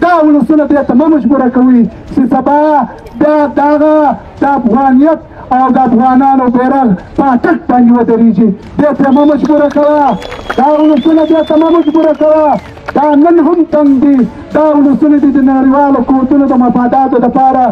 دا ولسونه دې ته مه مجبوره کوئ چې سبا بیا دغه د افغانیت او د افغانانو بیرغ په اټک باندې ودرېږي. دې ته مه مجبوره کوه، دا ولسونه دې ته مه مجبوره کوه. دا نن هم تنګ دي، دا ولسونه دي د نړیوالو قوتونو د مفاداتو دپاره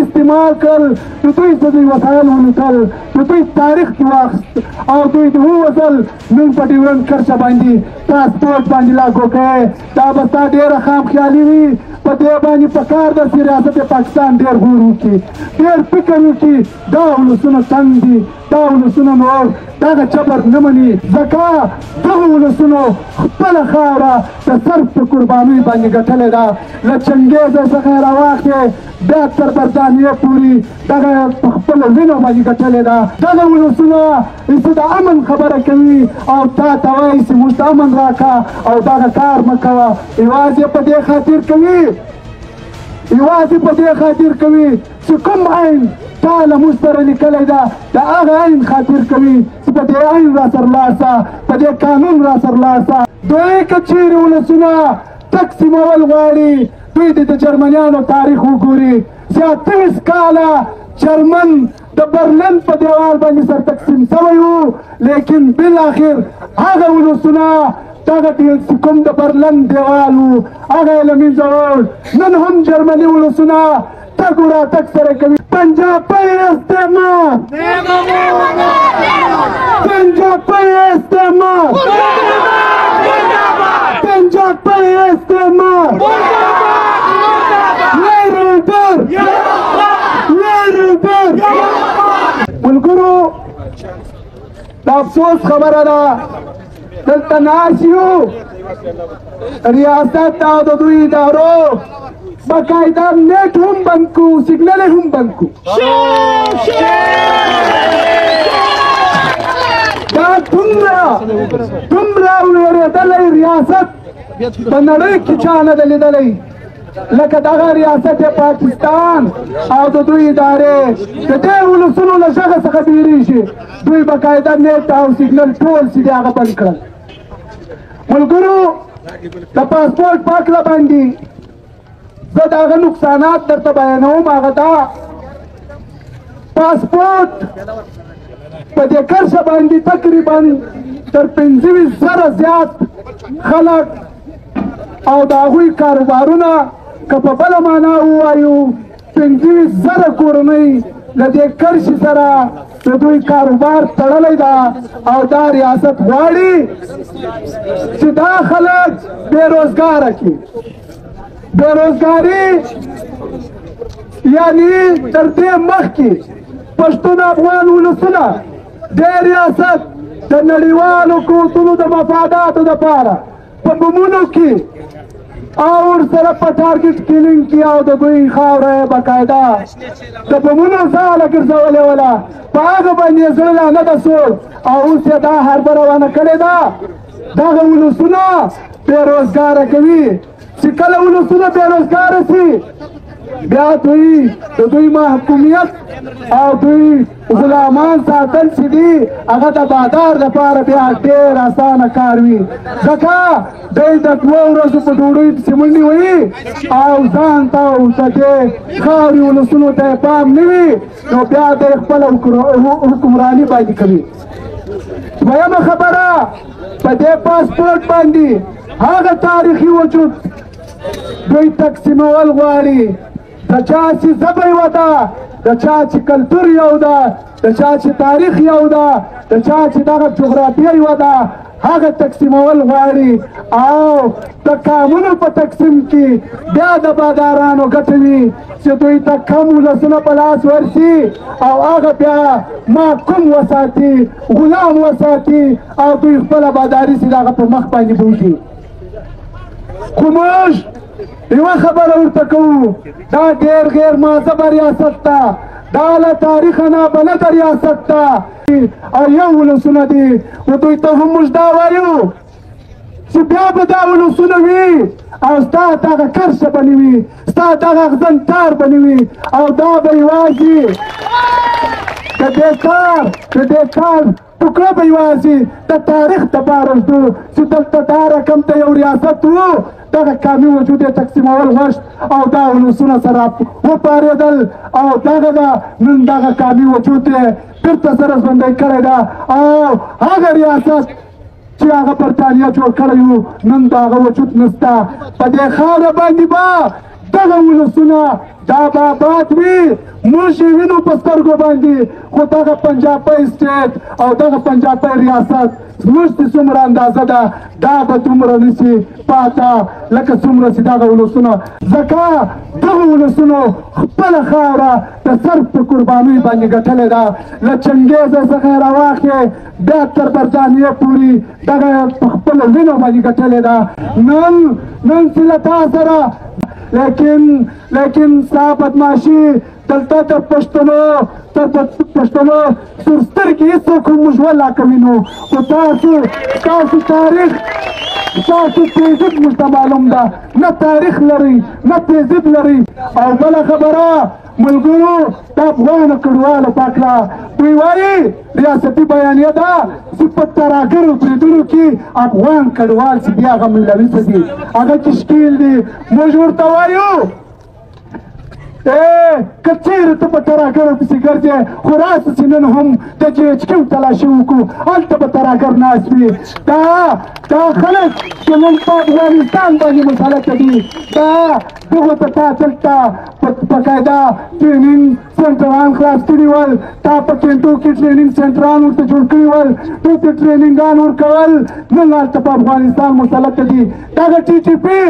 استعمال کړل، د دوی څه دوی وسایل ولوټل، د دوی تاریخ دې واخیست او دوی دې ووزل. نن په ډیورنډ کرښه باندې پاسپورټ باندې لاګو کوې، دا به ستا ډېره خام خیالي وي. په دې باندې پکار ده چې ریاست پاکستان ډېر غور وکړي، ډېر فکر وکړي. دا ولسونه تنګ دي، دا ولسونه نور دغه جبر نه مني، ځکه دغو ولسونو خپله خاوره د سر په قربانۍ باندې ګټلې ده. له چنګېزه څخه یې راواخلې بیا تر برتانیې پورې دغه په خپلو وینو باندې ګټلې ده. دغه ولسونه چې د امن خبره کوي او تا ته وایي چې موږ ته امن راکړه او دغه کار مه کوه، یوازې په دې خاطر کوي، یوازې په دې خاطر کوي چې کوم عین تا له موږ سره لیکلی ده، د هغه عین خاطر کوي چې په دې عین را سره لاړ سه، په دې قانون را سره لاړ سه. دوی که چیرې ولسونه تقسیمول غواړي، دوی دې د جرمنیانو تاریخ وګوري چې 28 کاله جرمن د برلین په دیوال باندې سر تقسیم سوی و، لیکن بالاخر هغه ولسونه دغه چې کوم د برلین دیوال و هغه یې له منځه وړ. نن هم جرمني ولسونه تګ و راتګ سره کوي. پنجابی استعمار، پنجابی استعمار، پنجابی استعمار، لر بر، لر بر. ملګرو، د افسوس خبره ده، دلته ناست یو، ریاست او د دوی ادارو باقاعده نېټ هم بند کړو، سیګنل هم بند کړو. دا دومره وېرېدلی ریاست په نړۍ کې چا نه دی لیدلی لکه دغه ریاست پاکستان او د دوی ادارې. د دې ولسونو له ژغه څخه بیریږي. دوی باقاعده نېټ او سیګنل ټول چې دي هغه بند کړل. ملګرو، د پاسپورټ په هکله باندې زه د هغه نقصانات درته بیانوم. هغه دا پاسپورټ په دې کرښه باندې تقریبا تر 25,000 زیات خلک او د هغوی کاروبارونه، که په بله معنا ووایو 25,000 کورنۍ له دې کرښې سره د دوی کاروبار تړلی ده. او دا ریاست غواړي چې دا خلک بې روزګاره کړي. بې روزګاري یعنی تر دې مخکې پښتون افغان ولسونه دې ریاست د نړیوالو قوتونو د مفاداتو دپاره په بمونو کې او ورسره په ټارګټ کیلینګ کې او د دوی خاوره یې باقاعده د بمونو ځاله ګرځولې وله، په هغه باندې یې زړه لا نه ده سوړ او اوس یې دا حربه روانه کړې ده. دغه ولسونه بې روزګاره کوي. چې کله ولسونه بې روزګاره سي، بیا دوی د دوی محکومیت او دوی غلامان ساتل چې دي هغه د بادار لپاره بیا ډېر اسانه کار وي، ځکه دوی د 2 ورځو په ډوډۍ پسې منډې وهي او ځان ته او د دې خاورې ولسونو ته یې پام نه وي، نو بیا دوی خپله حکمراني باندې کوي. دویمه خبره، په دې پاسپورټ باندې هغه تاریخي وجود دوی تقسیمول غواړي. د چا چې ژبه یوه ده، د چا چې کلتور یو ده، د چا چې تاریخ یو ده، د چا چې دغه جغرافیه یوه ده، هغه تقسیمول غواړي. او د قامونو په تقسیم کې بیا د بادارانو ګټه وي چې دوی ته کم ولسونه په لاس ورسي او هغه بیا محکوم وساتي، غلام وساتي او دوی خپله باداري چې دغه په مخ باندې بوځي. خو موږ یوه خبره ورته کوو، دا ډېر غیر مهذبه ریاست ده، دا له تاریخه نابلده ریاست ده او یو ولسونه دي. خو دوی ته هم موږ دا وایو چې بیا به دا ولسونه وي او ستا دغه کرښه به نه وي، ستا دغه اغزن تار به نه وي، او دا به یوازې د دې تار ټوکړه به یوازې د تاریخ دپاره ږدو چې دلته دا رقم ته یو ریاست و، دغه قامي وجود یې تقسیمول غوښت او دا ولسونه سره وپارېدل او دغه ده نن دغه قامي وجود یې بیرته سره ژوندی کړی ده. او هغه ریاست چې هغه برتانیا جوړ کړی و نن د هغه وجود نسته. په دې خاوره باندې به دغه ولسونه دا به آباد وي، موږ یې وینو په سترګو باندې، خو دغه پنجابی سټیټ او دغه پنجابی ریاست زموږ چې څومره اندازه ده دا به دومره نشي پاته لکه څومره چې دغه ولسونه، ځکه دغه ولسونو خپله خاوره د سر په قربانۍ باندې ګټلې ده. له چنګېزه څخه یې راواخلې بیا تر برتانیې پورې دغه په خپلو وینو باندې ګټلې ده. نن چې له تا سره لیکن ستا بدماشي دلته تر پښتنو سور سترګې هېڅوک هم موږ ولاکه وینو، خو ستاسو تاریخ ستاسو تهذیب موږ ته معلوم ده، نه تاریخ لرئ نه تهذیب لرئ. او بله خبره ملګرو، د افغان کډوالو په هکله دوی وایي ریاستي بیانیه ده چې په ترهګرو بریدونو کې افغان کډوال چې دي هغه ملوث دي، هغه کې ښکېل دي. موږ ورته وایو که چېرې ته په ترهګرو پسې ګرځې خو راسه چې نن هم د جي ایچ کیو تلاشي وکړو، هلته به ترهګر ناست وي. دا خلک چې نن په افغانستان باندې مسلط دي، دا دغو ته تا دلته په قاعده ټریننګ سنټران خلاص کړي ول، تا په کینټو کې ټریننګ سنټران ورته جوړ کړي ول، دوی ته ټریننګان ورکول، نن هلته په افغانستان مسلط دي. دغه ټي ټي پي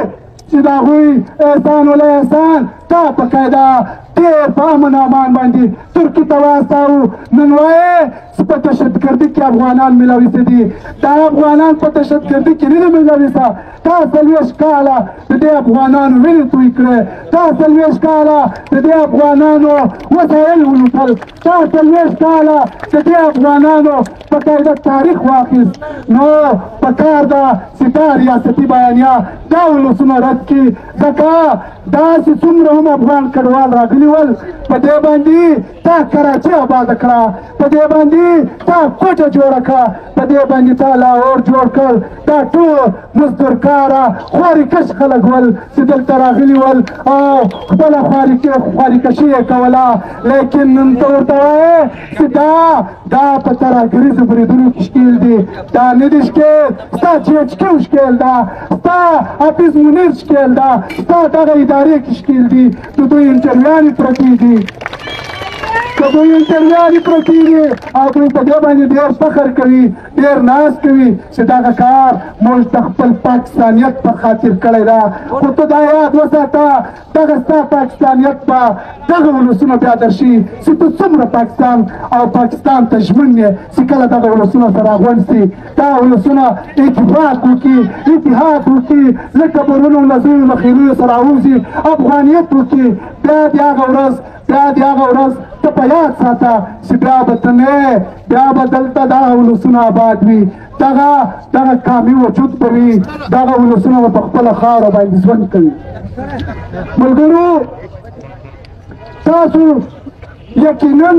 چې د هغوی احسان ولا احسان تا په قاعده ډېر په امن امان باندې ترکي ته واستاوو، نن وایې چې په دهشتګردي کې افغانان ملوث دي. دا افغانان په دهشتګردي کې نه دي ملوثه، تا 40 کاله د دې افغانانو وینې توی کړې، تا 40 کاله د دې افغانانو وسایل ولوټل، تا 40 کاله د دې افغانانو په قاعده تاریخ واخیست. نو په کار ده چې دا ریاستي بیانیه دا ولسونه رد کړي، ځکه داسې څومره هم افغان کډوال راغلي ول په دې باندې تا کراچي آباده کړه، په دې باندې تا کوټه جوړه کړه، په دې باندې تا لاهور جوړ کړ. دا ټول مزدورکاره خواریکش خلک ول چې دلته راغلي ول او خپله خواریکشي یې کوله، لیکن نن ته ورته وایې چې دا په ترهګریزو بریدونو کې ښکېل دي. دا نه دي ښکېل، ستا جي ایچ کیو ښکېل ده، ستا حافظ منیر ښکېل ده، ستا دغه ادارې کې ښکېل دي، د دوی انټرویانې پرتې دي، د دوی انټرویانې پرتې دي او دوی په دې باندې ډېر فخر کوي، ډېر ناز کوي چې دغه کار موږ د خپل پاکستانیت په خاطر کړی ده. خو ته دا یاد وساته دغه ستا پاکستانیت به دغه ولسونه بیا درشي چې ته څومره پاکستان او پاکستان ته ژمن یې چې کله دغه ولسونه سره راغونډ سي، دا ولسونه اتفاق وکړي، اتحاد وکړي، له ټبرونو له زویو له خیلیو سره راووځي، افغانیت وکړي. بیا دې هغه ورځ ته په یاد ساته چې بیا به ته نه، بیا به دلته دغه ولسونه آباد وي، دغه قامي وجود به وي، دغه ولسونه به په خپله خاوره باندې ژوند کوي. ملګرو تاسو یقینا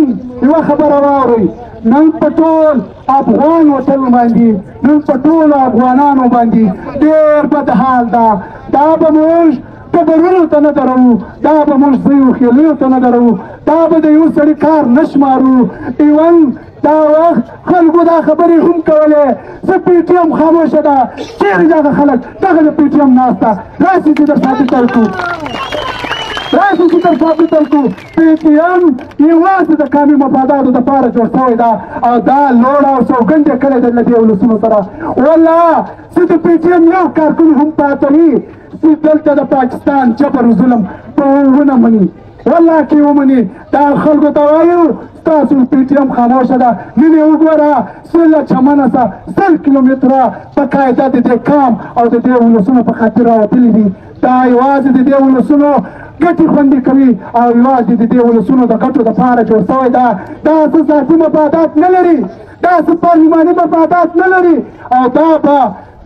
یوه خبره واورئ، نن په ټول افغان وطن باندې، نن په ټولو افغانانو باندې ډېر بد حال ده. دا به موږ ټبرونو ته نه دروو، دا به موږ زیو خېلیو ته نه دروو، دا به د یو سړي کار نه شمارو. ایون دا وخت خلکو دا خبرې هم کولې چې پي ټي ایم خاموشه ده، چېرې دغه خلک دغه د پي ټي ایم ناسته راسي چې در ثابته کړو، راسي چې در ثابته کړو پي ټي ایم یوازې د قامي مفاداتو دپاره جوړ شوی ده او دا لوړه او سوګند یې کړی دی له دې ولسونو سره. والله چې د پي ټي ایم یو کارکن هم پاته وي چې دلته د پاکستان جبر و ظلم په ونه مني، والله کې ومني. دا خلکو ته وایو ستاسو پي ټي ایم خاموشه ده، نن یې وګوره څه له چمنه څه 100 کیلومتره په قاعده د دې قام او د دې ولسونو په خاطر راوتلي دي. دا یوازې د دې ولسونو ګټې خوندي کوي او یوازې د دې ولسونو د ګټو دپاره جوړ شوی ده. دا څه ذاتي مفادات نه لري، دا څه پارلماني مفادات نه لري او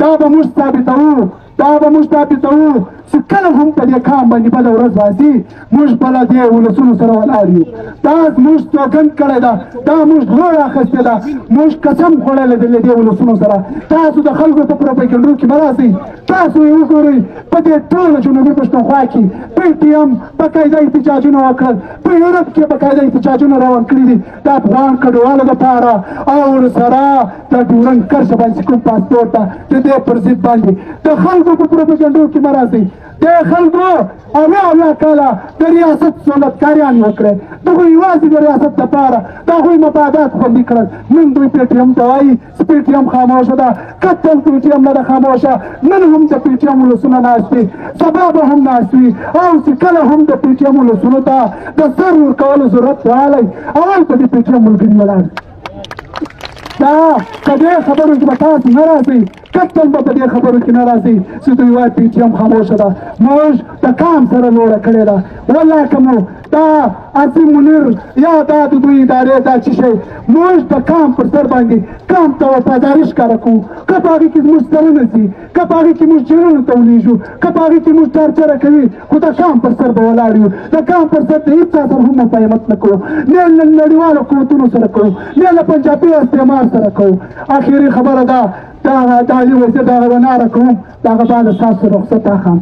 دا به موږ ثابتوو، دا به موږ ثابتوو چې کله هم په دې قام باندې بده ورځ راځي، موږ به له دې ولسونو سره ولاړ یو. دا موږ سوګند کړی ده، دا موږ لوړه اخیستې ده، موږ قسم خوړلی دی له دې ولسونو سره. تاسو د خلکو په پروپاګنډو کې مه راسئ. تاسو یې وګورئ، په دې ټوله جنوبي پښتونخوا کې پي ټي ایم باقاعده احتجاجونه وکړل، په یورپ کې باقاعده احتجاجونه روان کړي دي د افغان کډوالو دپاره، او ورسره د ډیورنډ کرښه باندې کوم پاسپورټ ده د دې پر ضد باندې. د خلکو په پروپاګنډو کې مه راسئ. د خلکو 70 کاله د ریاست سہولتکاریان وکړې، دغوی یوازې د ریاست دپاره د هغوی مفادات خوندي کړل. نن دوی پي ټي ایم ته وایي چې پي ټي ایم خاموشه ده. قتل پي ټي ایم نه ده خاموشه. نن هم د پي ټي ایم ولسونه ناست دي، سبا به هم ناست وي، او چې کله هم د پي ټي ایم ولسونو ته د سر ورکولو ضرورت راغلی، اول په دې پي ټي ایم ملګري ولاړ. دا په دې خبرو کې به تاسو نه راځئ، قتل به په دې خبرو کې نه راځئ چې دوی وایي پي ټي ایم خاموشه ده. موږ د قام سره لوړه کړې ده. والله که مو دا عاصم منیر یا دا د دوی ادارې دا چې شی، موږ د قام پر سر باندې قام ته وفاداري ښکاره کوو. که په هغې کې زموږ سرونه ځي، که په هغې کې موږ جیلونو ته ولېږو، که په هغې کې موږ ټارچره کوي، خو د قام پر سر به ولاړ یو. د قام پر سر د هېڅ چا سره هم مفاهمت نه کوو، نه له نړیوالو قوتونو سره کوو، نه له پنجابي استعمار سره کوو. اخري خبره ده، دا د علي وزیر دغه ناره کوم، د هغه بعد ستاسو رخصت اخلم.